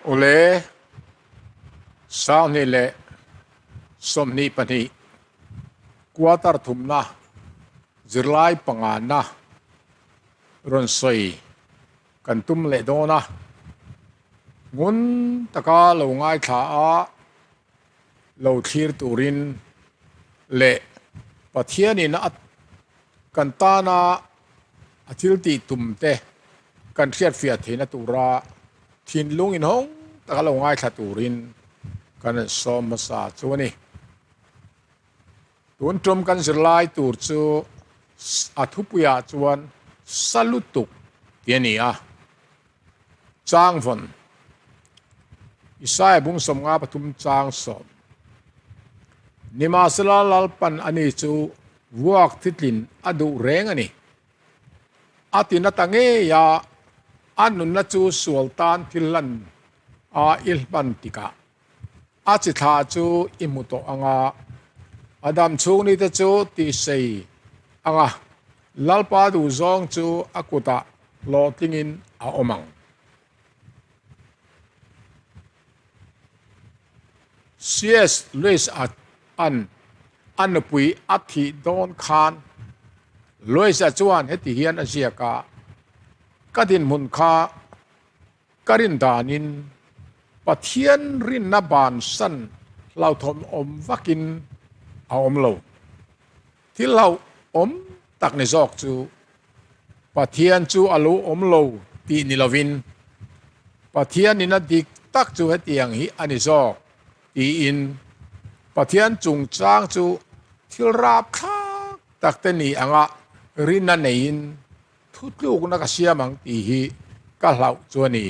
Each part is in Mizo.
Awle, Sanghnih leh 22 quarter thumna zirlai pangana rawn sawi kan tum leh dawn a. Ngun taka lo ngaithla a lo thlir turin leh Pathianin a kan tana a thil tih tum te kan hriatfiah theihna tura thinlung inhawng taka lo ngaithla turin kan rawn sawm hmasa chu a ni. Tun tum kan zirlai tur chu a thupuiah chuan sa lutuk tih a ni a. Changvawn, Isaiah bung 53 chang 10. Nimahsela Lalpan ani chu vuak thitlin a duh reng a ni. A ti nata ngei a, a nunna chu sual tan thil hlan a i hman tikah a chi thla chu i hmu tawh ang a, a dam chhung nite chu tihsei ang a, Lalpa duhzawng chu a kutah hlawhtlingin a awm ang. CS Lewis a'n a nupui a thih dawn khan Lewis-a chuan heti hian a ziak a, Ka dinhmun kha Ka rin danin Pathian rinna bansan hlauthawm awm vakin a awm lo. Thil hlauhawm tak ni zawk chu Pathian chu a lo awm lo tih ni lovin Pathianin a dik tak chu hetiang hi a ni zawk tiin Pathian chungchang chu thil rapthlak tak te ni anga rinna neiin Thutlukna ka siam ang tih hi ka hlauh chu a ni,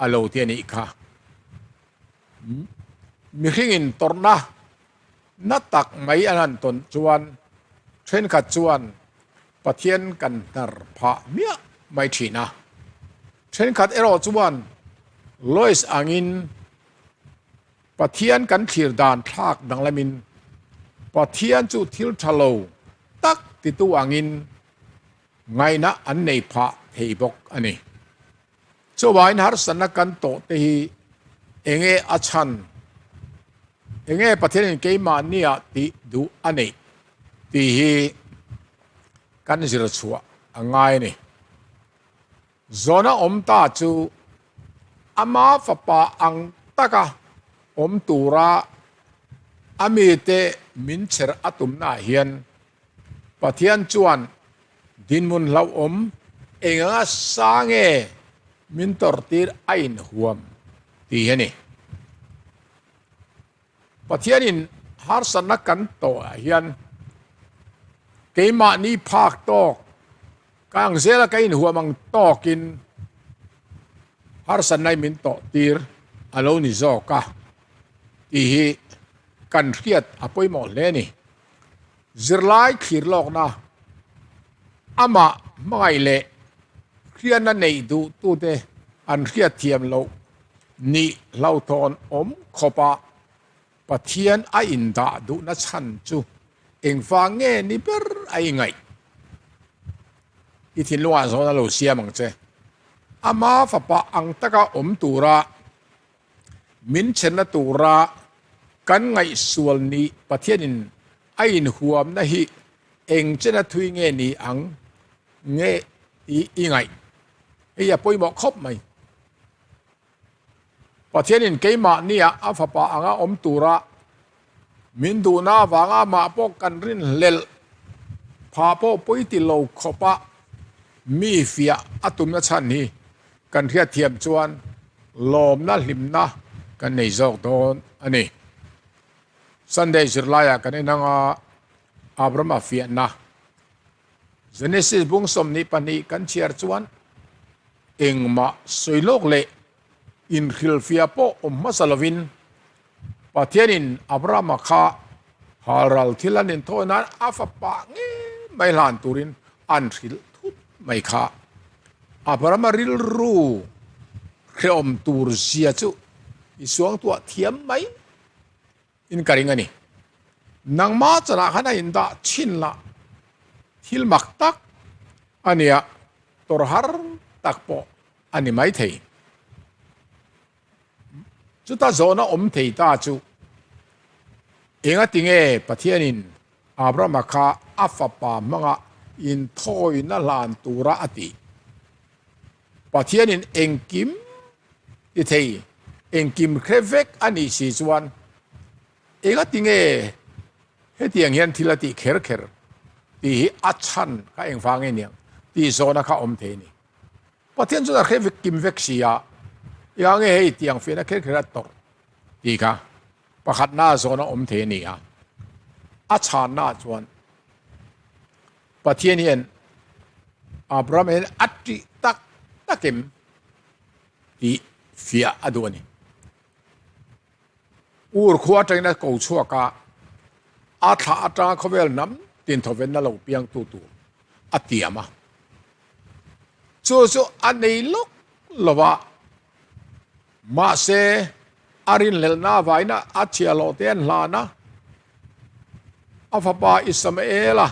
a lo ti a nih kha. Mihringin tawrhna na tak mai an han tawn chuan thenkhat chuan Pathian kan hnar phah miah mai thin a. Thenkhat erawh chuan Lois angin Pathian kan thlir dan thlak danglamin Pathian chu thil tha lo tak titu angin Ngaihna an nei phah thei bawk a ni. Chuvain harsatna kan tawh te hi enge a chhan? Enge Pathianin keimahnia tih duh a neih tih hi kan zir chhuah a ngai a ni. Zawna awm ta chu ama fapa ang taka awm tura a mite min chher a tumnaah hian Pathian chuan dinhmun hlauhawm eng anga sa nge min tawrhtir a inhuam tih hi a ni. Pathianin harsatna kan tawhah hian keimahni phak tawk, ka ang zela ka inhuam ang tawkin harsatna hi min tawhtir a lo ni zawk a tih hi kan hriat a pawimawh hle a ni. Zirlai thlir lawkna, amah hmangaih leh hriatna neih duhtute an hriatthiam loh nih hlauhthawn awm khawpa Pathian a indah duhna chhan chu engvang nge ni ber a ingaih? I thinlungah zawn a lo siam ang che. Ama fapa ang taka awm tura Min chhenna tura kan ngaihsual ni Pathianin a inhuamna hi eng chena thui nge ni ang nge i i ngaih? Hei a pawimawh khawp mai. Pathianin keimahnia a fapa anga awm tura min duhna avanga amah pawh kan rinhlelh phah pawh pawi ti lo khawpa mi fiah a tumna chhan hi Kan hriatthiam chuan lawmna hlimna kan nei zawk dawn a ni. Sunday zirlaiah kan en ang a, Abrahama fiahna Genesis bung 22 kan chhiar chuan engmah sawi lawk leh inhrilhfiah pawh awm hmasa lovin Pathianin Abrahama kha halral thil an inthawi nan a fapa ngei mai hlan turin an hrilh thut mai kha. Abrahama rilru hrehawm tur zia chu i suangtuah thiam mai in ka ring a ni. Nangma chanah khan a indah chhin lah thil mak tak a nia, tawrh har tak pawh a ni maithei. Chuta zawhna awm thei ta chu engatinge Pathianin Abrahama kha a fapa hmanga inthawina hlan tura a tih? Pathianin engkim ti thei, engkim hre vek a nih si chuan engatinge hetiang hian thil a tih kher kher tih hi a chhan kha engvang nge niang tih zawhna kha awm thei a ni. Pathian chuan a hre vek kim vek si a, engah nge hei tiang fiahna kher kher a tawrh tih kha pakhatna zawhna awm thei a ni a. A chhanna chuan Pathian hian Abraham hian a tih tak takim tih fiah a duh a ni. Ur khua atangin a ko chhuak a, a thlah atanga khawvel hnam tin thawvenna lo piangtu tur a tiam a. Chu chu a nei lawk lo a, mahse a rinhlelhna avaina a chhiahhlawh te an hlan a, a fapa Isamaela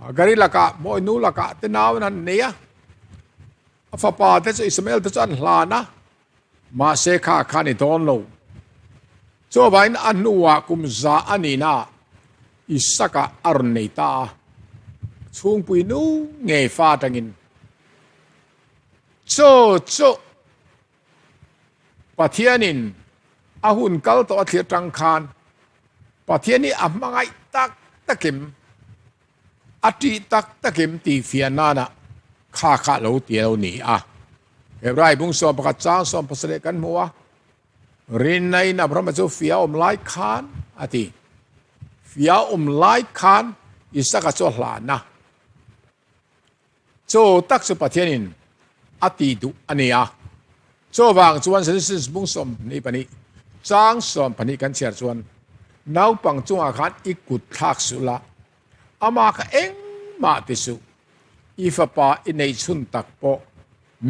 Hagari lakah Mawinu lakah te nau an han nei a, a fapa te chu Isamael te chu an hlan a. Mahse kha kha ni dawn lo. Chuvangin a hnuah kum za a nihna Isaka a rawn nei ta a, chhungpui nu ngei fa atangin. Chu chu Pathianin a hun kal tawh a thlir tang khan Pathian hi a hmangaih tak takim A ṭih tak takin tihfiah nana kha kha lo ti a lo ni a. Hebrai bung 11 chang 17 kan hmu a, Rinna in Abrahama chu fia awm lai khan a ti. Fia awm lai khan Isaka chu a hlan a. Chu tak chu Pathianin a tih duh a ni a. Chuvang chuan Genesis bung 22 chang 12 kan chhiar chuan naupang chungah khan i kut thlak suh la, amah kha engmah ti suh, i fapa i neih chhun tak pawh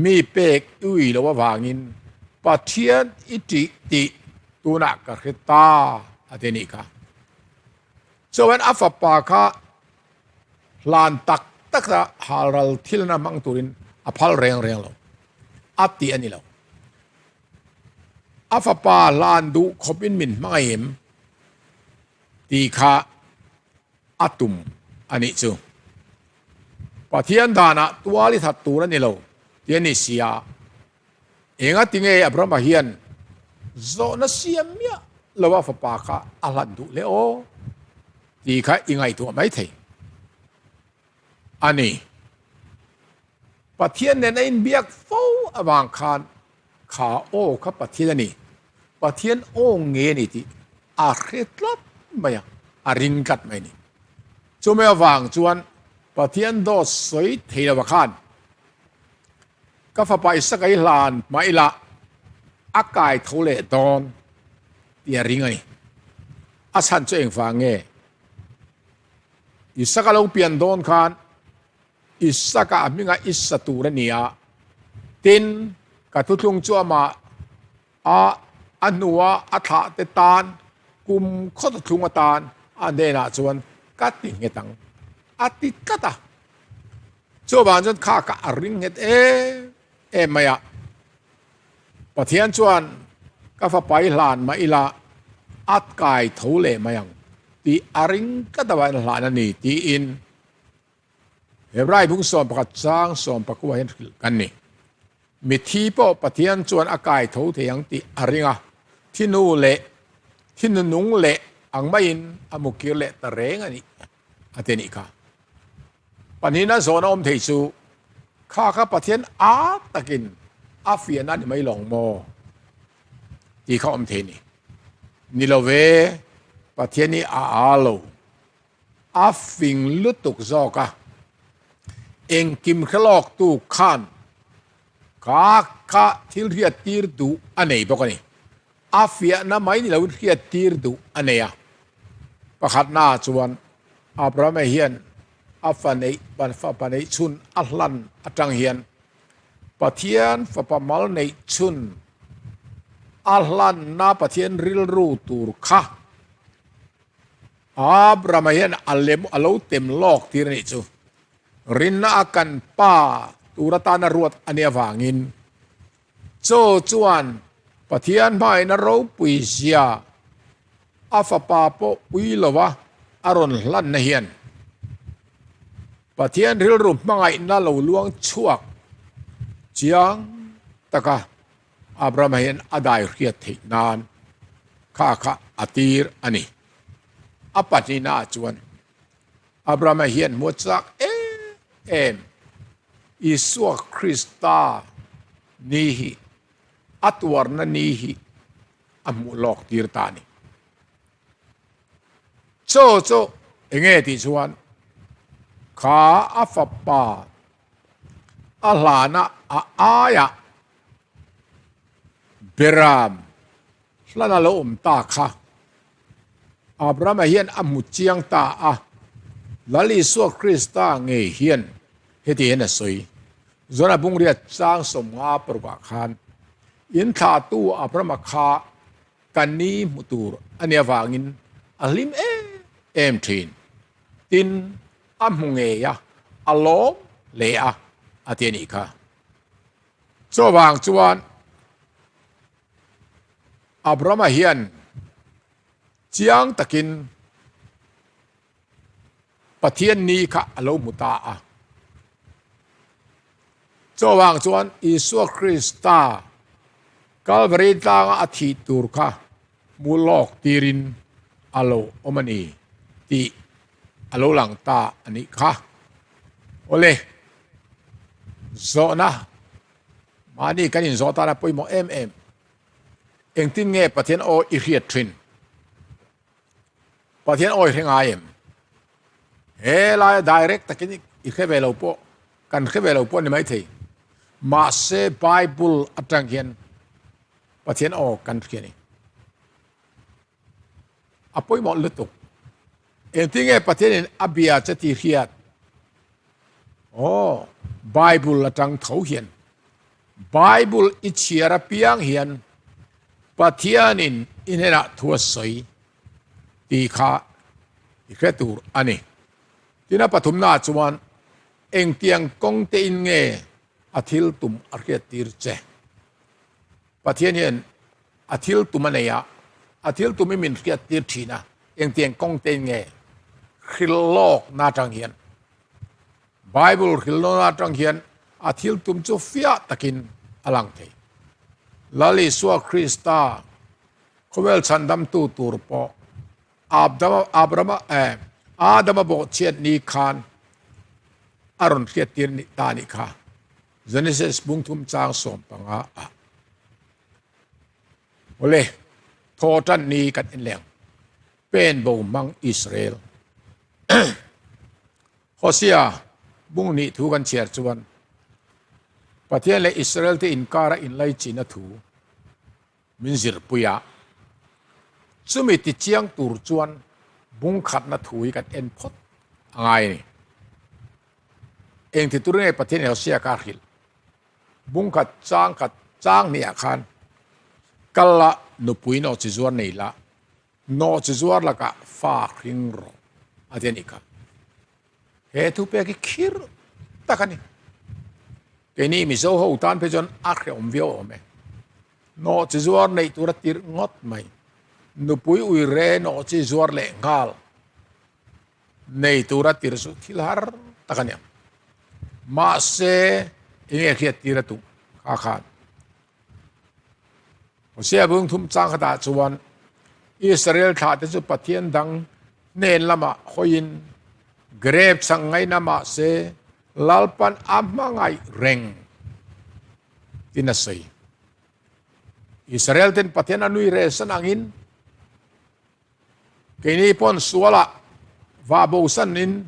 mi pek i ui loh avangin Pathian i ṭih tih tunah ka hre ta a ti nih kha. Chuan a fapa kha Hlan tak taka halral thilna hmang turin a phal reng reng lo. A ti a ni lo. A fapa hlan duh khawpin min hmangaih em tih kha a tum a nih chu. Pathian danah tual i that tur a ni lo tih a ni si a. Engatinge Abrahama hian zawhna siam miah lo a fapa kha a hlan duh le aw? Tih kha i ngaihtuah mai thei a ni. Pathian nen a inbiak fo avang khan kha aw kha Pathian a ni, Pathian aw nge a ni tih a hre tlat mai a, a ring tlat mai a ni. Chumi avang chuan Pathian dawt sawi thei lova khan ka fapa Isaka i hlan hmah ila a kai tho leh dawn tih a ring a ni. A chhan chu engvang nge? Isaka lo pian dawn khan Isaka a hminga i sa tur a ni a, tin, ka thuthlung chu amah a a hnua a thlah te tan kum khaw thuthlung atan a hnenah chuan ka ti nghet ang a ti tlat a. Chuvang chuan kha kha a ring nghet em em mai a. Pathian chuan ka fapa i hlan mah ila a kai tho leh mai ang tih a ring tlat avangin a hlan a ni tiin Hebrai bung 11 chang 19 hian hrilh kan ni. Mithi pawh Pathian chuan a kai tho thei ang tih a ring a, thinu leh thinu nung leh ang maiin a mukir leh ta reng a nih a ti a nih kha. Pahnihna zawhna awm thei chu, Kha kha Pathian a takin a fiahna a ni mai lawng maw? tih kha awm thei a ni. Ni lo ve, Pathian hi a a lo, a fing lutuk zawk a, engkim hre lawktu khan kha kha thil hriattir duh a nei bawk a ni. A fiahna mai ni loin hriattir duh a nei a. Pakhatnaah chuan Abrahama hian a fa neih fapa neih chhun a hlan atang hian Pathian fapa mal neih chhun a hlanna Pathian rilru tur kha Abrahama hian a lem a lo tem lawk tir a nih chu. Rinna a kan pa tur atana ruat a nih avangin Chaw chuan Pathian hmaina ropui zia a fapa pawh ui lova a rawn hlanna hian Pathian rilru hmangaihna lo luang chhuak chiang taka Abrahama hian a dai hriat theih nan kha kha a tir a ni. A pahnihnaah chuan Abrahama hian hmuh chak em em Isua Krista ni hi a tuarna ni hi a hmuh lawk tir ta a ni. Chaw chu enge tih chuan kha a fapa a hlana a aiah Beram hlan a lo awm ta kha Abrahama hian a hmu chiang ta a, Lal Isua Krista ngei hian heti hian a sawi, Zona bungriat chang 56 ah khan, In thlahtu Abrahama kha ka ni hmu tur a nih avangin a hlim em em thin. Tin, a hmu ngei a, a lawm hle a, a ti a nih kha. Chuvang chuan Abrahama hian chiang takin Pathian ni kha a lo hmu ta a. Chuvang chuan Isua Krista Kalvari tlanga a thih tur kha hmu lawk tirin a lo awm a ni tih a lo lang ta a nih kha. Awle, zawhna mahni kan inzawh tana pawimawh em em. Engtin nge Pathian aw i hriat thin? Pathian aw i hre ngai em? He laia direct takin i hre ve lo pawh kan hre ve lo pawh a ni maithei. Mahse Bible atang hian Pathian aw kan hria a ni. A pawimawh lutuk. Engtin nge Pathianin a bia che tih hriat? Aw, Bible atang tho hian. Bible i chhiar apiang hian Pathianin i hnenah thu a sawi tih kha i hre tur a ni. Tin a pathumnaah chuan engtiang kawng tein nge a thil tum a hriattir che? Pathian hian a thil tum a nei a, a thil tum hi min hriat tir thin a, engtiang kawng tein nge hrilh lawkna atang hian, Bible hrilh lawkna atang hian a thil tum chu fiah takin a lang thei. Lal Isua Krista khawvel chhandamtu tur pawh Abdama, Abrama, eh, Adama bawhchhiat ni khan a rawn hriat tir ta nih kha. Genesis bungthum chang 15 ah. Awle, thaw tan ni kan en leng. Pen bo hmang Israel. Hosea bung nih thu kan chhiar chuan Pathian leh Israel te inkara inlaichin a thu min zirpui a. Chumi tichiang tur chuan bung khatna thu hi kan en phawt a ngai a ni. Engti tur nge Pathian in Hosea kha a hrilh? Bung khat chang khat chang hnih ah khan kal la nupui nawhchi zuar nei la, nawhchi zuar lakah fa hring rawh a ti a nih kha. He thu pek hi khir tak a ni. Keini Mizo ho tan phei chuan a hrehawm viau awm e. Nawhchi zuar neih tur a tirh ngawt mai. Nupui ui re nawhchi zuar leh nghal. Nei tura tir chu thil har tak a ni ang. Mahse, enge hriat tir a tum kha khan. Hosea bung thum chang khatah chuan Israel thlah te chu Pathian dang hnen lamah hawiin grep chang ngaina mahse Lalpan a hmangaih reng tin a sawi. Israel ten Pathian a nui rehsan angin Keini pawn sualah vah bosanin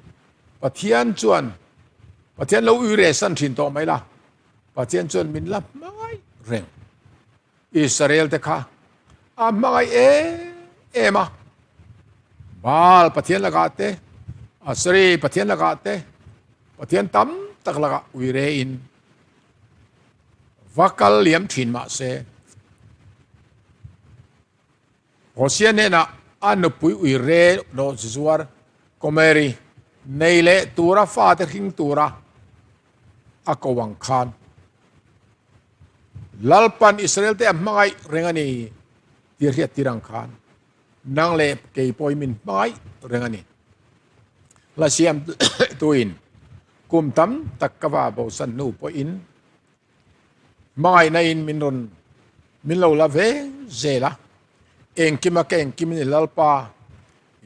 Pathian chuan Pathian lo ui rehsan thin tawh mai la, Pathian chuan min la hmangaih reng. Israel te kha a hmangaih em em a, Baal Pathian lakah te, Aseri Pathian lakah te, Pathian tam tak lakah ui rehin va kal liam thin mah se, Hosea hnenah a nupui ui re nawh zuar Gomeri nei leh tura fate hring tura a ko ang khan. Lalpan Israel te a hmangaih reng a ni tih hriat tir ang khan nang leh kei pawhin min hmangaih reng a ni. Hla siam tuin kum tam tak ka va bosan hnu pawhin hmangaihna in min rawn min lo la veng zel a, engkima ka engkim in i Lalpa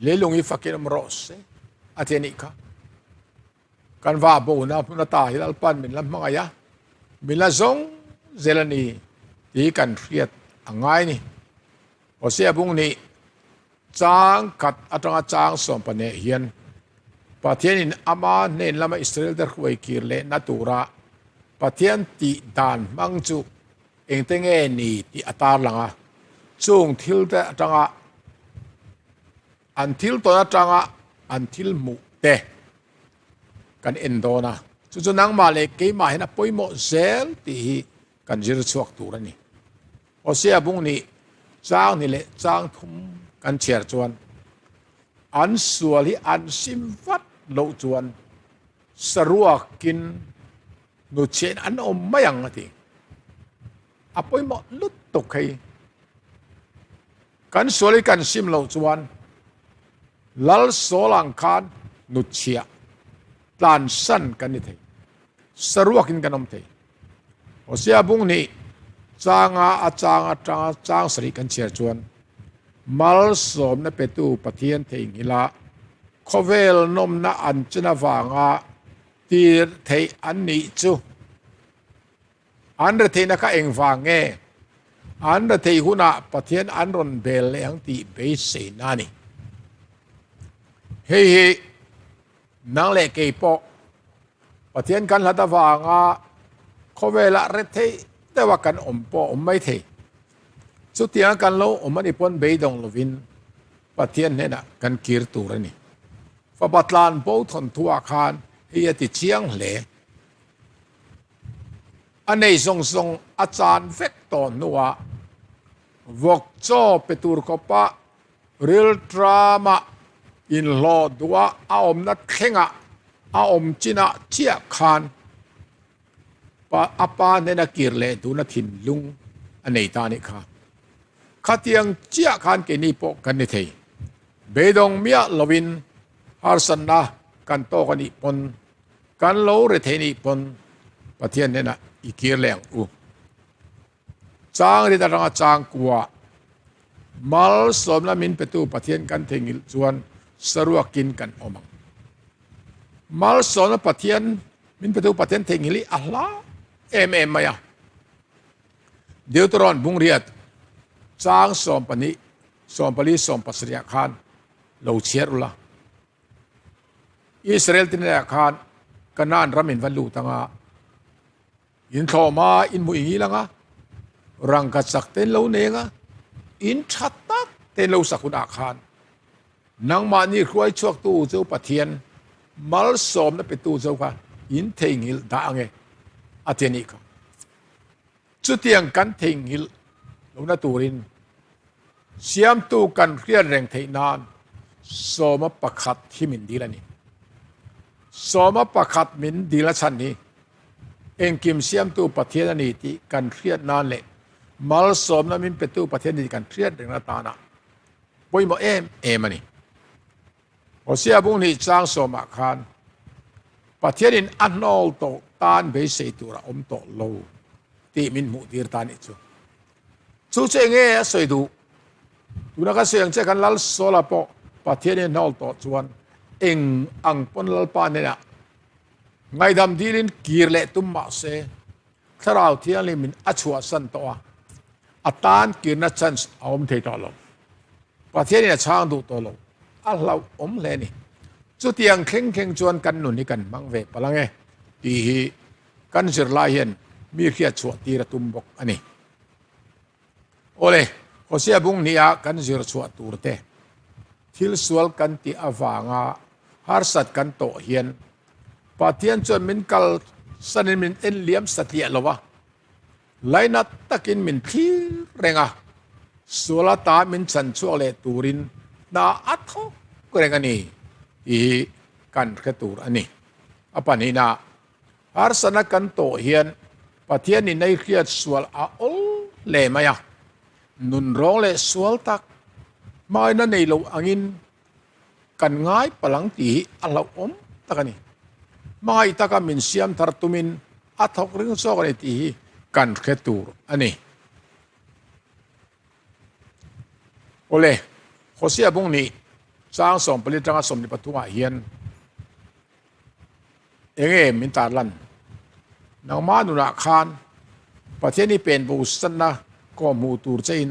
leilung hi fakin awm rawh se a ti a nih kha. Kan va bona hmun ata hi Lalpan min la hmangaih a, min la zawng zel a ni tih kan hriat a ngai ni. Hosea bung nih chang khat atanga chang sawmpane hian Pathianin ama hnen lama Israel-te hruai kir lehna tura Pathian tih dan hmang chu engte nge ni tih a tarlang a, chung thilte atanga An thil tawn atanga an thil hmuh te kan en dawn a, chu chu nangmah leh keimah hian a pawimawh zel tih hi kan zir chhuak tur a ni. Hosea bung nih chang ni leh chang thum kan chhiar chuan an sual hi an sim vat loh chuan saruakin hnuchhiahin an awm mai ang a ti. A pawimawh lutuk hei. Kan sual hi kan sim loh chuan Lal Sawl ang khan nutchhiah tlansan kan ni thei, saruakin kan awm thei. Hosea bung nih changa a chang atanga chang sarih kan chhiar chuan malsawmna petu Pathian theihnghilh a khawvel nawmna an chen avanga tir theih an nih chu. An retheihna kha engvang nge? An retheih hunah Pathian an rawn bel leh ang tih beiseina a ni. Hei hi nang leh kei pawh Pathian kan hlat avanga khawvelah retheih deuha kan awm pawh a awm mai thei. Chutianga kan lo awm a ni pawn beidawng lovin Pathian hnenah kan kir tur a ni. Fapa tlan bo thawnthuah khan hei a ti chiang hle. A nei zawng zawng a chan vek tawh hnuah vawk chaw pe tur khawpa rilṭama inhlawh duha a awmna thlengah a awm chinah chiah khan a pa hnena kir leh duhna thinlung a nei ta a nih kha. Khatiang chiah khan keini pawh kan ni thei. Beidawng miah lovin harsatna kan tawk a nih pawn Kan lo re thei nih pawn Pathian hnenah i kir leh ang u. Chang rit atanga chang kua malsawmna min petu Pathian kan theihnghilh chuan saruakin kan awm ang. Malsawmna Pathian min petu Pathian theihnghilh hi a hla em em mai a. Deuteron bungriat chang 12, 14, 17 khan lo chhiar ula. Israel te hnenah khan Kanaan ram in va lut anga, in thlawhma in hmuh ingil anga, rangka chak te in lo nei anga, in tha tak te in lo sak hunah khan nangmahni hruai chhuaktu chu Pathian malsawmna petu chu kha in theihnghilh dah ange a ti a nih kha. Chutiang kan theihnghilh lohna turin Siamtu kan hriat reng theih nan sawma pakhat hi min dil a ni. Sawma pakhat min dil a chhan hi engkim Siamtu Pathian a ni tih kan hriat nan leh malsawmna min petu Pathian a ni tih kan hriat reng atana pawimawh em em a ni. Hosea bung hnih chang sawmah khan Pathianin a hnawl tawh tan beisei tur a awm tawh lo tih min hmuh tir ta nih chu. Chu chu enge a sawi duh? Tuna ka sawi ang che khan Lal Sawla pawh Pathianin a hnawl tawh chuan eng ang pawn Lalpa hnenah ngaihdam dilin kir leh tum mah se Thlarau Thianghlimin a chhuahsan tawh a, a tan kirna chance a awm thei tawh lo. Pathianin a chhang duh tawh lo, a hlauh awm hle a ni. Chutiang thleng thleng chuan kan nun hi kan hmang ve palh ang e tih hi kan zirlai hian mi hriat chhuah tir a tum bawk a ni. Awle, Hosea bung hniha kan zir chhuah tur te, thil sual kan tih avanga harsat kan tawh hian Pathian chuan min kalsanin min en liam satliah lo a, Lainat takin min thlir reng a, sual ata min chhan chhuak leh turin hna a thawk reng a ni tih hi kan hre tur a ni. A pahnihna, harsatna kan tawh hian. Pathian in ei hriat sual a awl hle mai a. Nunrawng leh sual tak hmaina nei lo angin kan ngai palang tih hi a hlauhawm tak a ni. Hmangaih taka min siam thar tumin a thawk ring zawk a ni tih hi kan hre tur a ni. Awle, Hosea bung nih chang 14 atanga 23 ah hian enge min tarlan? Nangmah nunah khan Pathian i pen bo sanna kawhhmuh tur chein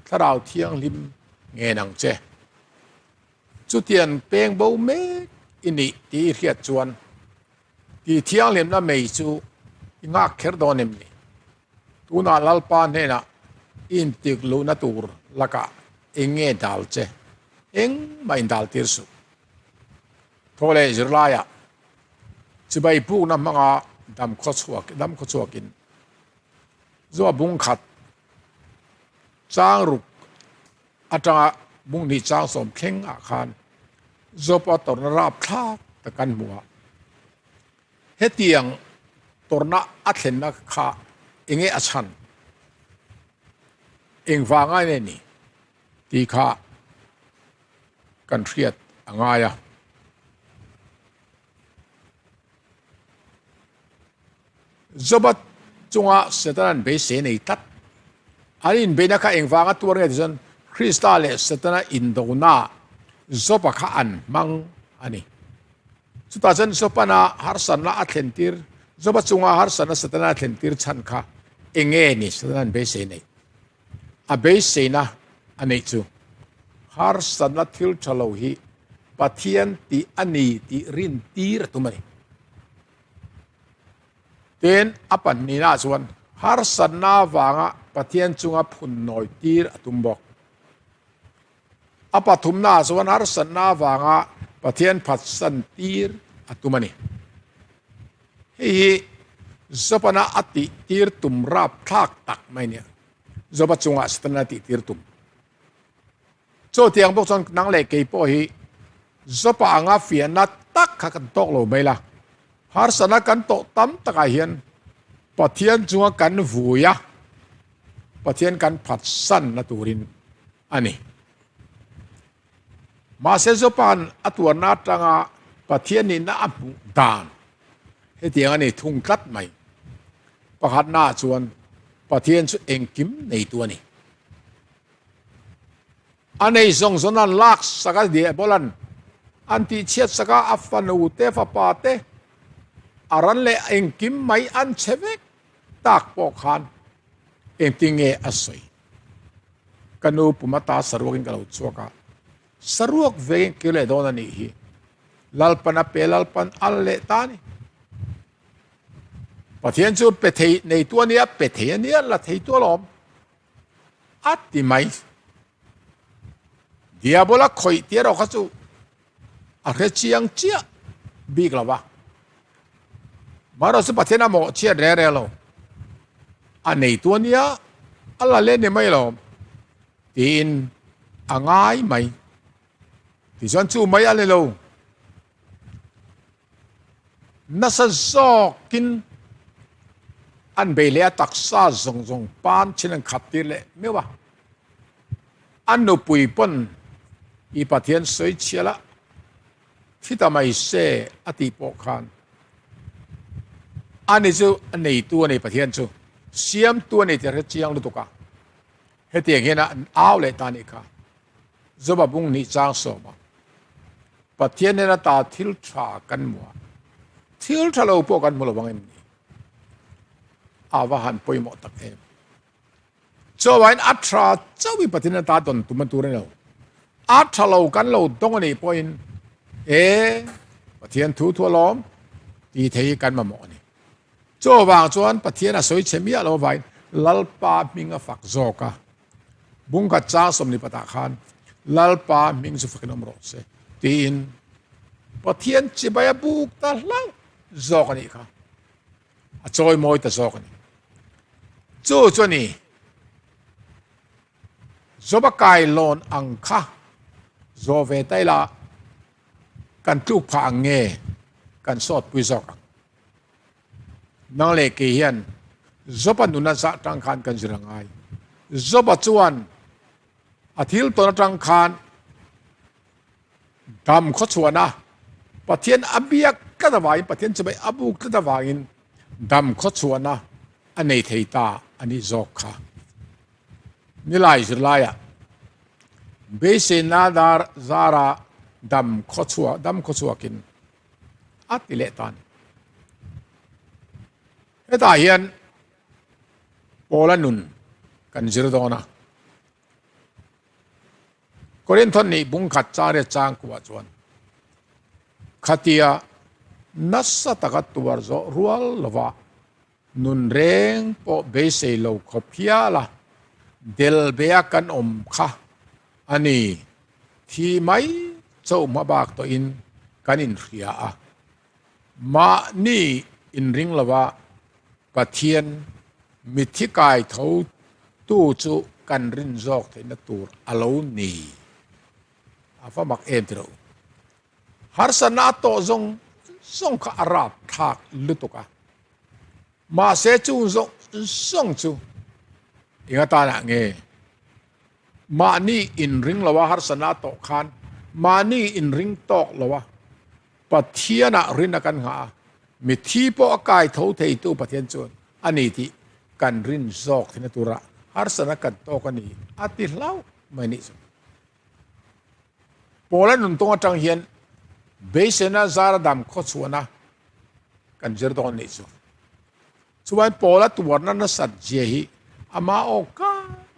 Thlarau Thianghlim ngen ang che. Chutiang peng bo mek i nih tih i hriat chuan tih thianghlimna mei chu i nghak kher dawn em ni? Tunah Lalpa hnenah i intik luhna tur lakah eng nge dal che? Engmah indal tir suh. Thaw leh zirlaiah chibai pukna hmanga dam khawchhuak dam khawchhuakin zuah bung khat chang ruk atanga bung hnih chang sawm thleng ah khan Job-a tawrhna rapthlak tak kan hmu a. Hetiang tawrhna a thlenna kha enge a chhan? Engvanga nge ni tih kha kan hriat a ngai a. Joba chunga Setana'n beisei nei tlat. An inbeihna kha engvanga tuar nge tih chuan Krista leh Setana indona Joba kha an hmang a ni. Chutah chuan Jobana harsatna a thlentir, Joba chunga harsatna Setana a thlentir chhan kha enge ni Setana'n beisei nei? A beiseina a neih chu harsatna thil tha lo hi Pathian tih a ni tih rintir a tum a ni. Tin, a pahnihnaah chuan harsatna avanga Pathian chunga phun nawi tir a tum bawk. A pathumnaah chuan harsatna avanga Pathian phatsan tir a tum a ni. Hei hi Jobana a tih tir tum rapthlak tak mai nia. Joba chungah Setana a tih tir tum. Chaw tiang bawk chuan nang leh kei pawh hi Joba anga fiahna tak kha kan tawk lo mai la. Harsatna kan tawh tam takah hian Pathian chunga kan vui a, Pathian kan phatsanna turin a ni. Mahse Jopa'n a tuarna atanga Pathian nihna a hmuh dan hetiang a ni thung tlat mai. Pakhatnaah chuan Pathian chu engkim neitu a ni. A nei zawng zawng an lak sak a diabolan an tihchhiat sak a, a fanu te fapa te a ran leh engkim mai an chhe vek tak pawh khan engtin nge a sawi. Ka nu pum ata saruakin ka lo chhuak a, saruak vengin kir leh dawn a nih hi. Lalpan a pe Lalpan al leh ta a ni. Pathian chu pe thei neitu a nia, pe thei a nia, la theitu alawm a ti mai. Diabola khawih tir erawh kha chu a hre chiang chiah bik lo va. Marawh chu Pathian a mawh chhiat reng reng lo. A neitu a nia, a la let ni mai lo tiin a ngai mai. Tichuan chu mai a ni lo. Nasa zawkin an bei leh a taksa zawng zawng pan chin an khat tir leh meuh a. A nupui pawn i Pathian sawi chhial a, thi ta mai se a tih pawh khan ani chu a neitu a ni Pathian chu siamtu a ni tih a hre chiang lutuk a. Hetiang hian an au leh ta nih kha. Joba bung hnih chang sawma Pathian nen ata thil tha kan hmu a, thil tha lo pawh kan hmu lo vang em ni? A va han pawimawh tak em. Chuvain a tha chauhin Pathian ata dawn tum a tur a ni lo. A tha lo kan lo dawng a nih pawhin e Pathian thu thu alawm tih thei hi kan mamawh a ni. Chuvang chuan Pathian a sawi chhe miah lo avangin Lalpa hming a fak zawk a. Bungkhat chang 20 patah khan Lalpa hming chu fakin awm rawh se tiin Pathian chibai a buk ta hlauh zawk a nih kha. A chawi mawi ta zawk a ni. Chu chu a ni. Joba kai lawn ang kha zawh ve ta ila kan tluk phah ang nge kan sawtpui zawk ang. Nang leh kei hian. Job-a nuna zah tang khan kan zir a ngai. Job-a chuan a thil tawn atang khan dam khawchhuan a, Pathian a biak tlat avangin, Pathian chibai a buk tlat avangin dam khawchhuan a a nei thei ta a nih zawk kha. Nilai zirlaiah beiseina dar zara dam khawchhuak dam khawchhuakin a ti leh ta a ni. Hetah hian Paula nun kan zir dawn a. Korinthon nih bungkhat changriat changkuah chuan khatia nasa taka tuar zawh rual lova nun reng pawh beisei lo khawp hial a del bea kan awm kha a ni. Thi mai chauh hma bak tawhin kan inhria a. Mahni inring lova Pathian mithi kai tho tu chu kan rin zawk theihna tur a lo ni. A va mak em ti lo. Harsatna a tawh zawng zawng kha a rap thlak lutuk a. Mahse chung zawng zawng chu eng atanah nge mahni inring loa harsatna a tawh khan mahni inring tawk loa Pathianah rin a kan nghah a, mithi pawh a kai tho theitu Pathian chuan a ni tih kan rin zawk theihna tura harsatna kan tawk a ni a ti hlauh mai nih chu. Paula nuntawng atang hian beiseina zara dam khawchhuahna kan zir dawn nih chu. Chuan Paula tuarna nasat zia hi ama aw ka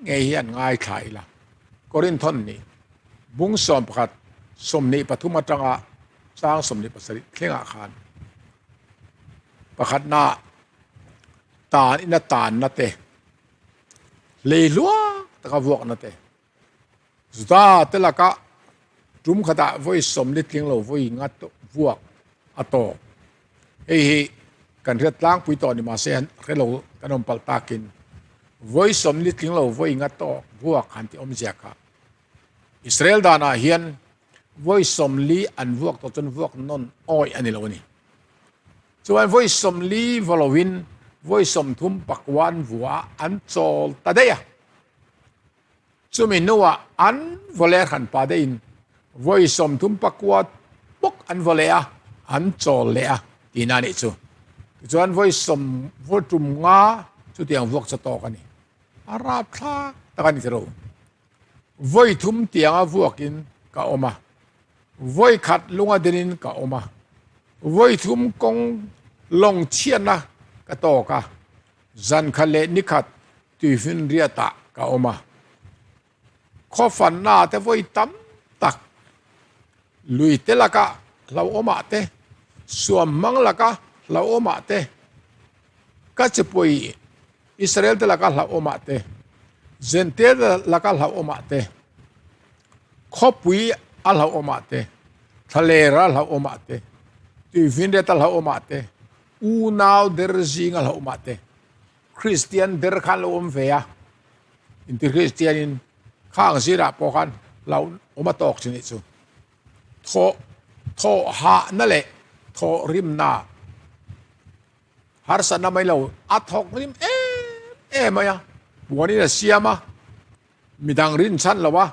ngei hi an ngaithla ila. Korinthon nih bung 11 23 atanga chang 27 thlengah khan pakhatna tan ina tanna te hlei hluak taka vuakna te Juda te laka tum khatah vawi 40 tling lo vawi nga vuak a tawk. Hei hi kan hriat tlangpui tawh ni mahse hre lo kan awm palh takin vawi 40 tling lo vawi nga tawk vuak han ti awmzia kha. Israel danah hian vawi 40 an vuak tawh chuan vuak nawn awi a ni lo a ni. Chuan vawi 40 vaw loin vawi 30 pakua an vua a an chawl ta daih a. Chumi hnuah an vaw leh hran pa deuhin vawi 30 pakua bawk an vaw leh a, an chawl leh a tihna a nih chu. Tichuan vawi sawm vawi tum nga chutiang vuak chaw tawk a ni. A rapthlak tak a ni tiro. Vawi thum tianga vuakin ka awm a, vawi khat lunga dinin ka awm a, vawi thum kawng lawng chhiatna ka tawk a, zan khat leh ni khat Tuifinriatah ka awm a, khawfanna te vawi tam tak, lui te laka hlauhawmah te, suamhmang laka hlauhawmah te, ka chipui Israel te laka hlauhawmah te, Zente laka hlauhawmah te, khawpui a hlauhawmah te, thlalera hlauhawmah te, tuifinriata hlauhawmah te, unau der zinga hlauhawmah te, Kristian ber khan lo awm ve a, inti Kristianin khang zirah pawh khan lo awm a tawk chin nih chu. Thawh thawh hahna leh thawh rimna harsatna mai lo a thawk rim em em mai a, puanin a siam a, midang rin chhan lo a,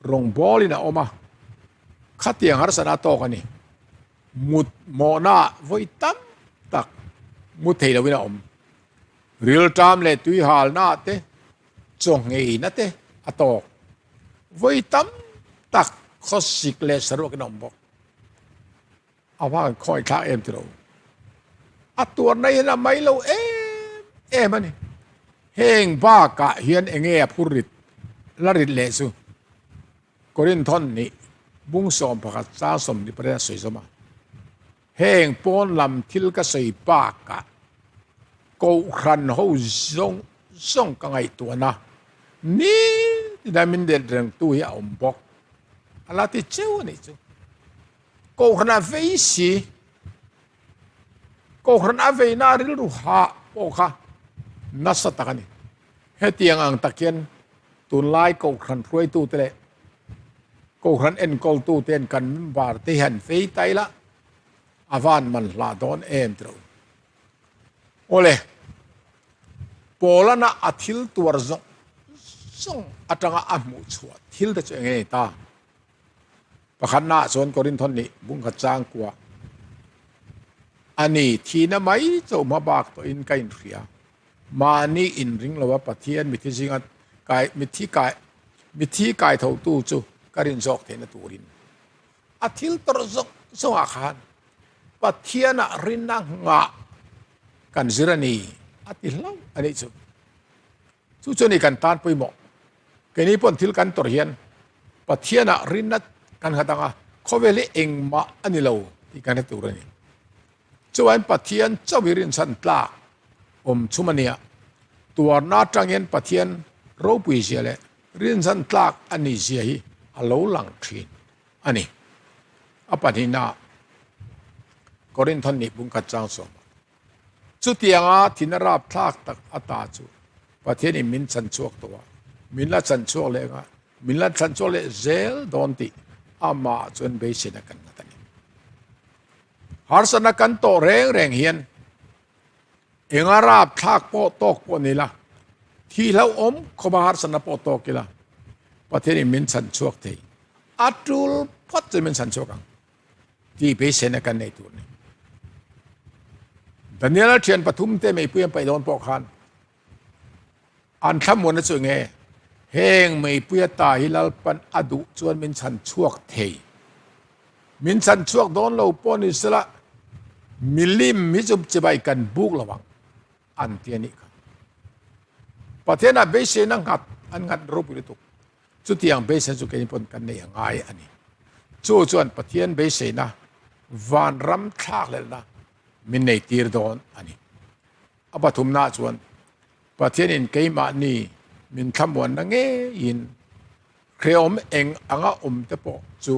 rawngbawlin a awm a, khatiang harsatna a tawk a ni. Mut mawhna vawi tam tak mu thei loin a awm. Rilṭam leh tuihalna te, chawngeina te a tawk. Vawi tam tak khawsik leh saruakin a awm bawk. A vang khawngaihthlak em ti lo. A tuarna hian a mai lo em em a ni. Heng bakah hian enge a phur rit la rit leh chu. Korinthon nih bung 11 chang 28 a sawi zawm a. Heng pawn lam thil ka sawi bakah Kohhran ho zawng zawng ka ngaihtuahna nitin a min let rengtu hi a awm bawk. A la ti cheu a nih chu. Kohhran a vei si. Kohhran a veina a rilru hah pawh kha nasa tak a ni. Hetiang ang tak hian tunlai Kohhran hruaitute leh Kohhran enkawltute hian kan member te hian vei ta ila a van man hlah dawn em tiro. Awle. Paulana a thil tuar zawng zawng atanga a hmuh chhuah thil te chu eng nge ni ta? Pakhatnaah chuan Korinthon nih bungkhat changkua a ni, thihna mai chauh hma bak tawhin ka inhria. Mahni inring lova Pathian mithi zinga kai mithi kai mithi kai thotu chu ka rin zawk theihna turin a thil tawrh zawng zawngah khan Pathianah rinna nghah kan zir a ni a ti hlauh a nih chu. Chu chu a ni kan tan pawimawh. Keini pawn thil kan tawrh hian Pathianah rinna kan nghat ang a, khawvel hi engmah a ni lo tih kan hre tur a ni. Chuan Pathian chauh hi rinchhan tlak awm chhum a nia. Tuarna atang hian Pathian ropui zia leh rinchhan tlak a nih zia hi a lo lang thin a ni. A pahnihnaah Korinthon nih bungkhat chang sawmah Chutianga thina rapthlak tak ata chu Pathianin min chhan chhuak tawh a, min la chhan chhuak leh anga, min la chhan chhuak leh zel dawn tih amah chuan beiseina kan nghat a ni. Harsatna kan tawh reng reng hian enga rapthlak pawh tawk pawh ni la, thih hlauhawm khawpa harsatna pawh tawk ila Pathianin min chhan chhuak thei. A tul phawt chu min chhan chhuak ang. Tih beiseina kan nei tur a ni. Daniela thian pathum te meipui an paih dawn pawh khan an thlamuanna chu enge? Heng meipui ata hi Lalpan a duh chuan min chhan chhuak thei. Min chhan chhuak dawn lo pawh ni sela milim hi chu chibai kan buk lo ang an ti a nih kha. Pathianah beiseina nghat an nghat ropui lutuk. Chutiang beiseina chu keini pawn kan nei a ngai a ni. Chu chuan Pathian beiseina vanram thlakhlelhna min nei tir dawn a ni. A pathumnaah chuan Pathianin keimahni min thlamuanna ngeiin hrehawm eng anga awm te pawh chu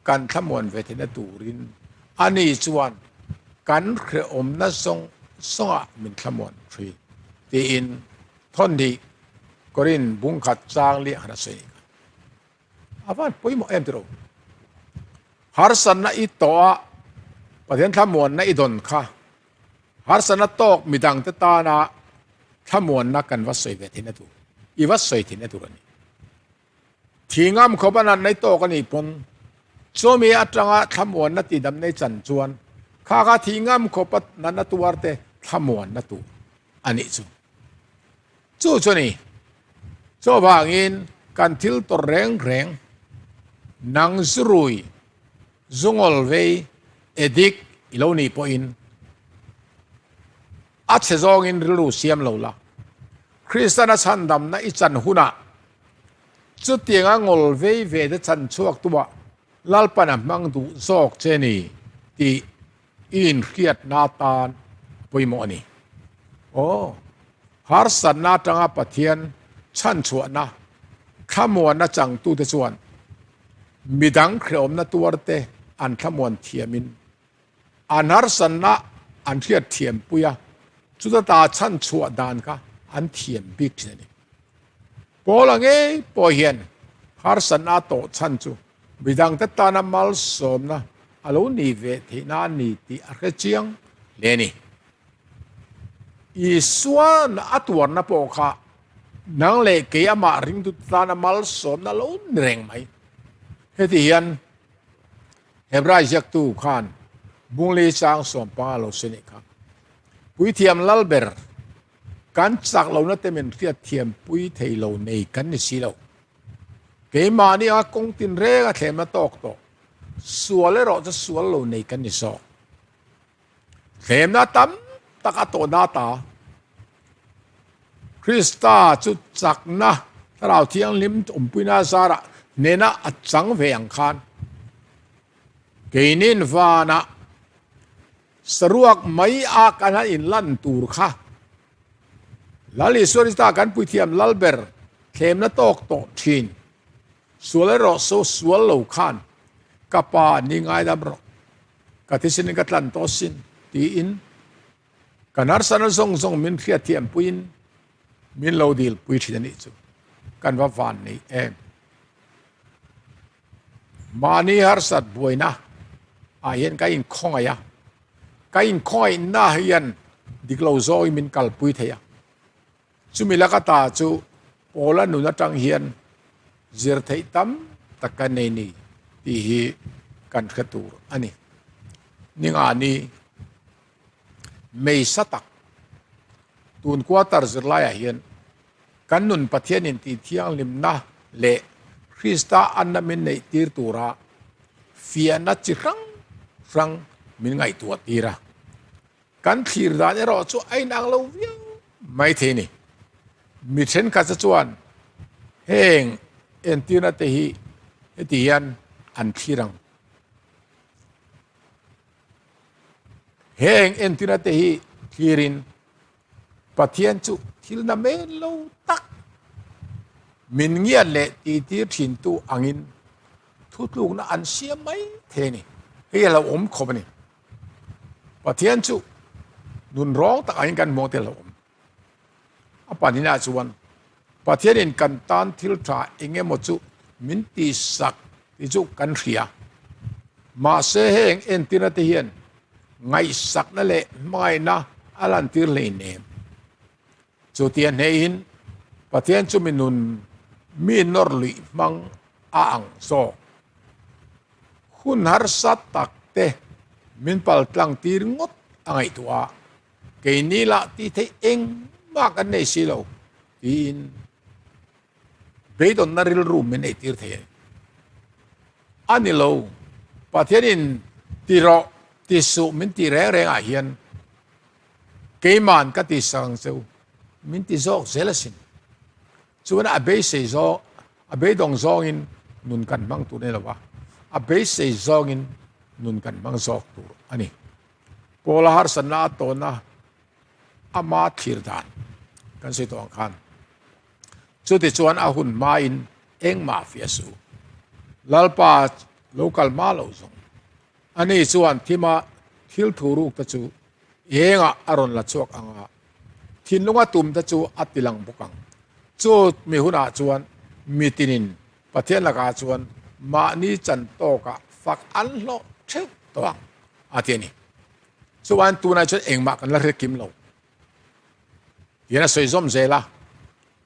kan thlamuan ve theihna turin ani chuan kan hrehawmna zawng zawngah min thlamuan thin tiin Thawnhnih Korin bungkhat chang liah han a sawi a ni kha. A van pawimawh em tiro. Harsatna i tawh a, Pathian thlamuanna i dawn kha. Harsatna tawk midangte tana thlamuanna kan va sawi ve theihna tur, i va sawi theihna tur a ni. Thingam khawp a natna i tawk a nih pawn chumi atanga thlamuanna tidamna i chan chuan kha kha thingam khawp a natna tuarte thlamuanna tur a nih chu. Chu chu a ni. Chuvangin kan thil tawrh reng reng nang zurui zungawl vei edik i lo nih pawhin a chhe zawngin rilru siam lo la. Kristiana chhandamna i chan hunah chutianga ngawl vei ve te chan chhuak tumah Lalpan a hmang duh zawk che ni tih i inhriatna atan a pawimawh a ni. Aw, harsatna atanga Pathian chhanchhuahna thlamuanna changtute chuan midang hrehawmna tuarte an thlamuan thiamin an harsatna an hriat thiampui a, chuta ta chhanchhuah dan kha an thiam bik thin a ni. Paula ngei pawh hian harsatna a tawh chhan chu midangte tana malsawmna a lo ni ve theihna a ni tih a hre chiang hle a ni. Isua'n a tuarna pawh kha nang leh kei amah ringtute tana malsawmna a lo ni reng mai. Heti hian Hebrai ziaktu khan Bungli chang sawmpanga lo sawi nih kha. Puithiam Lalber Kan chak lohna te min hriat thiam pui thei lo nei kan ni si lo. Keimahni anga kawng tin reng a thlemna tawk tawh, sual erawh chu sual lo nei kan ni zawk. Thlemna tam tak a tawh na ta. Krista chu chakna Thlarau Thianghlim awmpuina zarah hnena a chang ve ang khan keinin vanah Saruak mai a kan han inlan tur kha Lal Isua Krista kan puithiam lal ber thlemna tawk tawh thin. Sual erawh so sual lo khan ka pa ni ngaidam rawh, ka thisen in ka tlan tawh sin tiin kan harsatna zawng zawng min hriatthiam puiin min lo dil pui thin a nih chu kan va van nei em. Mahni harsat buaina ah hian ka inkhawngaih a, ka inkhawngaihna hian dik lo zawngin min kalpui thei a. Chumi laka ta chu Paula nun atang hian zir theih tam tak kan nei ni tih hi kan hre tur a ni. Ningani Meisa tak tun quarter zirlaiah hian kan nun Pathianin tih thianghlimna leh Krista anna min neih tir tura fiahna chi hrang hrang min ngaihtuah tir a. Kan thlir dan erawh chu a inang lo viau mai thei a ni. Mi thenkhat te chuan heng entirna te hi heti hian an thlir ang. Heng entirna te hi thlirin Pathian chu thil na men lo tak min ngiat leh tihtir thintu angin thutlukna an siam mai thei a ni. Hei a lo awm khawp a ni. Pathian chu nun rawng tak angin kan hmuh te a lo awm. A pahnihna chuan Pathianin kan tan thil tha eng emaw chu min tihsak tih chu kan hria. Mahse heng entirna te hian ngaihsakna leh hmangaihna a lantir hleinem. Chutia hneihin Pathian chu mi nun mi nawr luih hmang a ang zawk. Hun harsa tak te min paltlang tir ngawt a ngaihtuah a. Keini lah tih theih engmah kan nei si lo tiin beidawnna rilru min eitir thei a ni. A ni lo, Pathianin ti rawh, ti suh min tih reng rengah hian keiman ka ti sak ang cheu min ti zawk zel asin. Chuan a beisei zawng, a beidawng zawngin nun kan hmang tur a ni lo va, a beisei zawngin nun kan hmang zawk tur a ni. Paula harsatna a tawnna ama thlir dan kan sawi tawh ang khan chutichuan a hun hmain engmah fiah suh. Lalpa lo kal hma lo zawng. Ani chuan thima thil thu ruk te chu engah a rawn la chhuak ang a, thinlunga tum te chu a ti lang bawk ang. Chu mi hunah chuan mitinin Pathian lakah chuan mahni chan tawkah fak an hlawh theuh tawh ang. A ti a ni. Chuan tunah chuan engmah kan la hre kim lo. Tihian a sawi zawm zel a,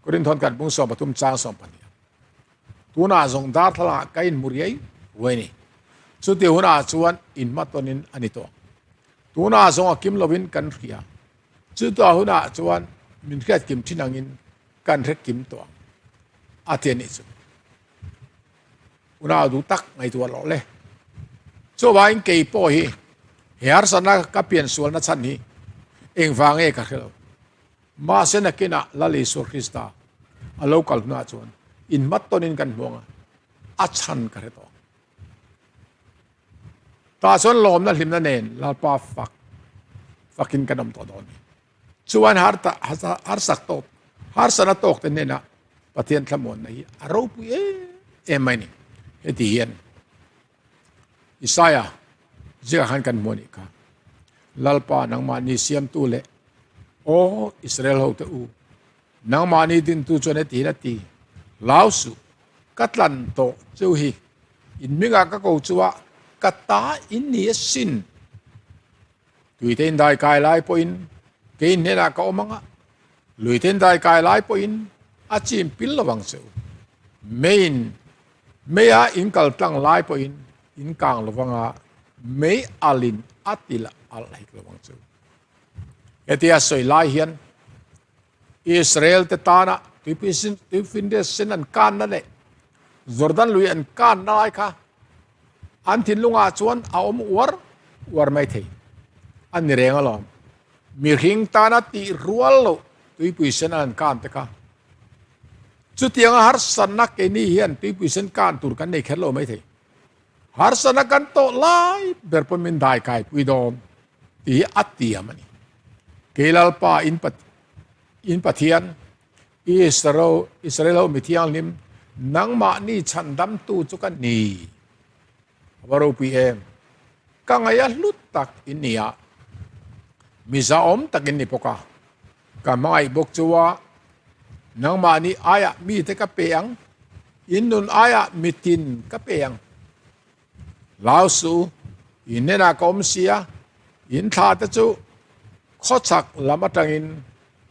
Korinthawn kan bung 13 chang 12. Tunah zawng darthlalang ah ka inhmu riai ruai a ni. Chuti hunah chuan inhmatawnin a ni tawh. Tunah zawng a kim lovin kan hria. Chutuah hunah chuan min hriat kim thin angin kan hre kim tawh ang. A ti a nih chu. Unau duh tak ngaihtuah loh le. Chuvangin kei pawh hi he harsatna ka pian sualna chhan hi engvang nge ka hre lo. Mahse nakinah Lal Isua Krista a lo kal hunah chuan inhmat tawnin kan hmuang a, a chhan ka hre tawh ang. Tah chuan lawmna hlimna nen Lalpa fak fakin kan awm tawh dawn ni. Chuan harsak tawk, harsatna tawk te hnenah Pathian thlamuanna hi a ropui em em mai ni. Heti hian Isaia zikah khan kan hmu a nih kha. Lalpa nangmahni siamtu leh Aw Israel hote u, nangmahni dintu chuan heti hian a ti, Hlau suh, ka tlan tawh cheu hi, in hmingah ka ko chu a, ka ta in ni asin. Tuitein dai kai lai pawhin kei hnenah ka awm ang a, luitein dai kai lai pawhin a chim pil lo ang che u. Meiin meia in kal tlang lai pawhin in kang lo vang a, mei alin a til alh hek lo ang che u. Hetia sawi lai hian Israel te tana tuifinriat sen an kanna leh Jordan lui an kanna lai kha An thinlungah chuan a awm uar uar mai thei. A ni reng alawm. Mihring tana tih rual loh tuipui sen an kan te kha. Chutianga harsatna keini hian tuipui sen kan tur kan nei kher lo mai thei. Harsatna kan tawh lai ber pawn min dai kai pui dawn tih hi a tiam a ni. Kei Lalpa in in Pathian Israel, Israel ho mi thianghlim, nangmahni chhandamtu chu ka ni. A va ropui em? Ka ngaih a hlut tak in ni a, mi zahawm tak in ni bawk a. Ka hmangaih bawk chu a, nangmahni aiah mite ka pe ang, in nun aiah mitin ka pe ang. Hlau suh u, in hnenah ka awm si a, in thla te chu khawchhak lam atangin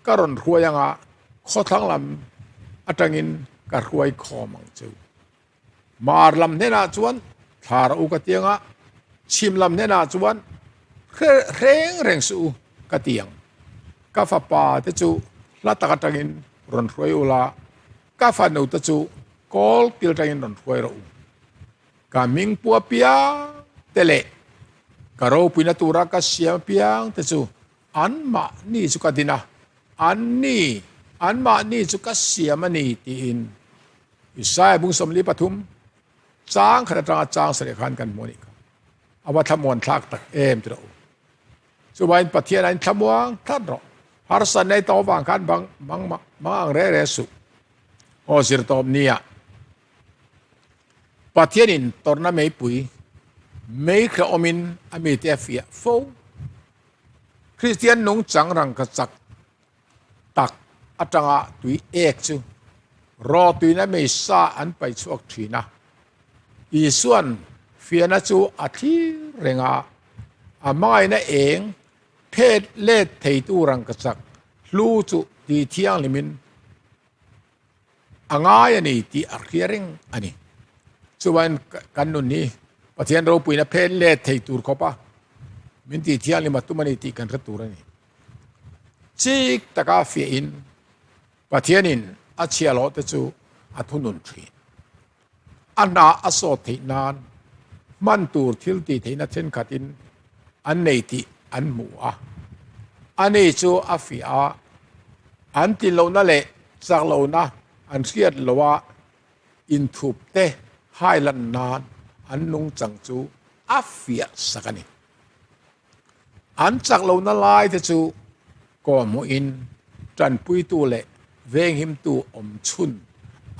ka rawn hruai ang a. Khawthlang lam atangin ka hruai khawm ang cheu. Mar lam hnenah chuan thla rawh u ka ti ang a, chhim lam hnenah chuan hre reng reng suh u ka ti ang. Ka fapa te chu hla tak atangin rawn hruai ula, ka fanu te chu kawl kil atangin rawn hruai rawh u. Ka hming pua piang te leh ka ropuina tura ka siam apiang te chu Anmahni chu ka din a, anni, anmahni chu ka siam a ni, tiin Isaiah bung 43 chang khat atanga chang sarih khan kan hmu a nih kha. A va thlamuan thlak tak em ti rawh u. Chuvangin Pathian a inthlamuang tlat rawh. Harsa nei tawh avang khan bang mang mang ang re re suh. Aw zirtawp nia. Pathianin tawrhna meipui mei kha awmin a mite a fiah fo. Kristian nungchang rangkachak tak atanga tui ek chu raw tuina mei sa an paih chhuak thin a. Isuan fiahna chu a thlir reng a, a hmangaihna eng phet let theitu rangkachak hlu chu ti thianghlimin A ngai a ni tih a hria reng a ni. Chuan kan nun hi Pathian ropuina phen let thei tur khawp a, min tih thianghlim a tum a ni tih kan hre tur a ni. Chik taka fiahin Pathianin a chhiahhlawh te chu a thunun thin. A hna a sawt theih nan hman tur thil tih theihna thenkhatin an nei tih an hmu a. Ani chu a fiah a, an tihlohna leh chaklohna an hriat loha inthup te hailan nan an nungchang chu a fiah sak a ni. An chaklohna lai te chu kawhhmuhin tanpuitu leh venghimtu awm chhun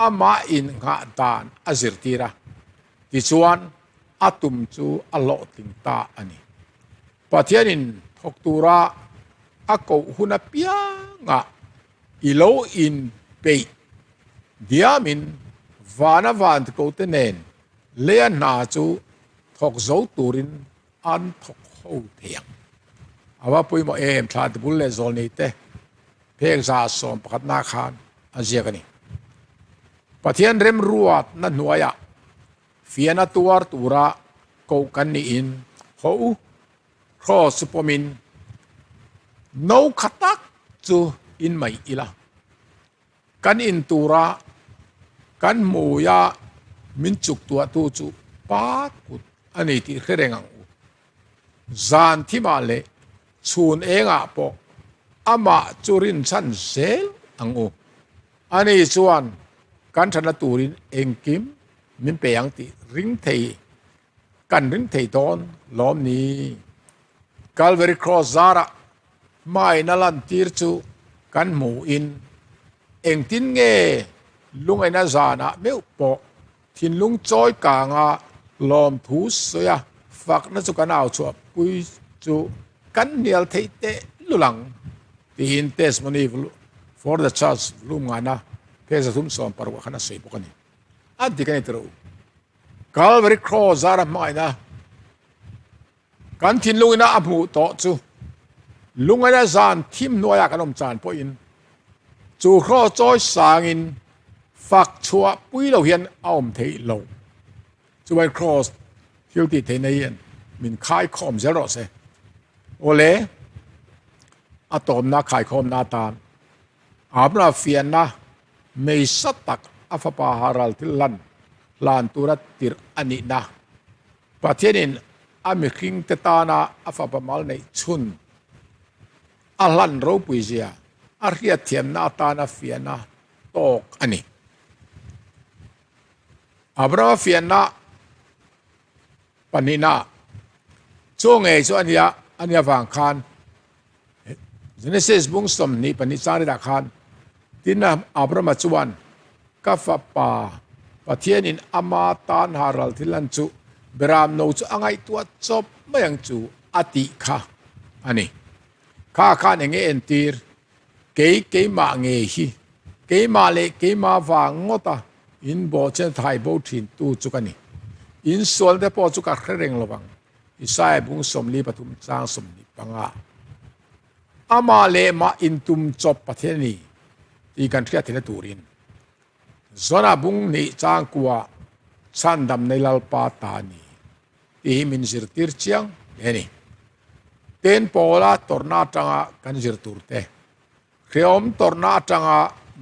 amah innghah dan a zirtir a, tichuan a tum chu a hlawhtling ta a ni. Pathianin thawk tura a koh hun apiangah i lo inpeih diamin vana vantikote nen leia hna chu thawk zo turin An thawk ho thei ang. A va pawimawh em thla te bul leh zawl nei te phek 11 na khan a ziak a ni. Pathian remruat na hnuaiah fiana tuar tura koh kan niin haw u cross chu pawmin no kha tak chu in mai ila. Kan in tura kan hmuia min chuk tuahtu chu pa kut a ni tih hre reng ang u. Zan thimah leh chhun engah pawh amah chu rinchhan zel ang u. Ani chuan kan thatna turin engkim min pe ang tih ring thei kan ring thei dawn lawm ni. Calvary Cross zarah hmaina lantir chu kan hmuhin engtin nge lungaina zanah meuh pawh thinlung chawi kanga lawmthu sawi a fakna chu kan au chhuah pui chu kan hnial theih teh lul ang tiin Testimony for the Church lum ngana page 360 khan a sawi bawk a ni. A dik a ni tiro. Calvary Cross zara hmangaihna Kan thinlungina a hmuh tawh chu lungaina zan thim hnuaiah kan awm chan pawhin chu hraw chawi sangin fak chhuah pui lo hian a awm theih lo. Chuan Cross thil tih theihna hian min khaikhawm zel rawh se. Awle, a tawmna khaikhawmna atan Abra fiahna meisa tak a fapa Haral thil hlan hlan tura tirh a nihna Pathianin a mihringte tana a fapa mal neih chhun a hlan ropui zia a hriatthiamna atana fiahna tawk a ni. Abrahama fiahna pahnihna chu ngei chu a nia a nih avang khan Genesis bung 22 chang khan tin Abrahama chuan Ka fapa, Pathianin ama tan ha ral thil lan chu Beram no chu a ngaihtuah chawp mai ang chu a tih kha a ni. Kha khan eng nge entir? Kei keimah nge hi? Keimah leh keimah vang ngawta in bawhchhiatna thai bo thin tu chu ka ni. In sual te pawh chu ka hre reng lo vang. Isaiah bung 43 chang 25. Amah leh mah intum chawp Pathian a ni. tih kan hriat theihna turin Zona bung hnih changkua chhandam nei Lalpa ta a ni tih hi min zirtir chiang hle a ni. Ten pawla tawrhna atanga kan zir tur te, hrehawm tawrhna atanga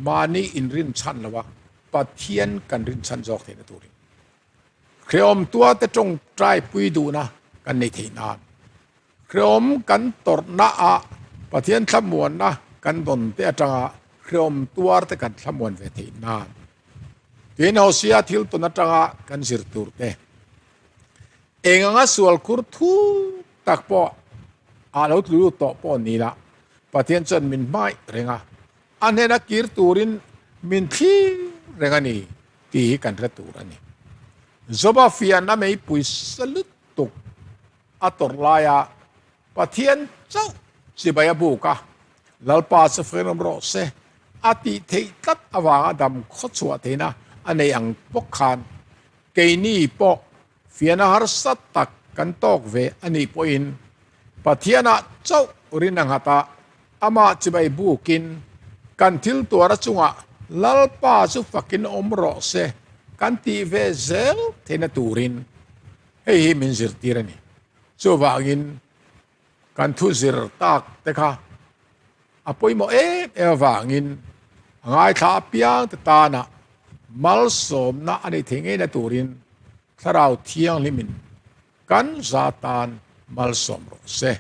mahni inrin chhan loa Pathian kan rin chhan zawk theihna turin hrehawm tuate tawngtai pui duhna kan nei theih nan Hrehawm kan tawrhna ah Pathian thlamuanna kan dawn te atanga hrehawm tuar te kan thlamuan ve theih nan tuin Hosea thil tawn atanga kan zir tur te eng anga sual khur thu tak pawh ah lo tlu lut tawh pawh ni la Pathian chuan min hmaih reng a, a hnena kir turin min thlir reng a ni tih hi kan hre tur a ni. Joba fiahna meipui sa lutuk A tawrh laia Pathian chauh chibai a buk a, Lalpa chu fakin awm rawh se, a tih theih tlat avanga dam khawchhuah theihna a nei ang bawk khan keini pawh fiahna harsa tak kan tawk ve a nih pawhin Pathianah chauh rin a nghat a, amah chibai bukin kan thil tuara chungah Lalpa chu fakin awm rawh se kan tih ve zel theihna turin Hei hi min zirtir a ni. Chuvangin kan thu zir tak te kha a pawimawh em em avangin a ngaithla apiang te tana malsawmna a nih theih ngeina turin Thlarau Thianghlimin kan za tan malsawm rawh se.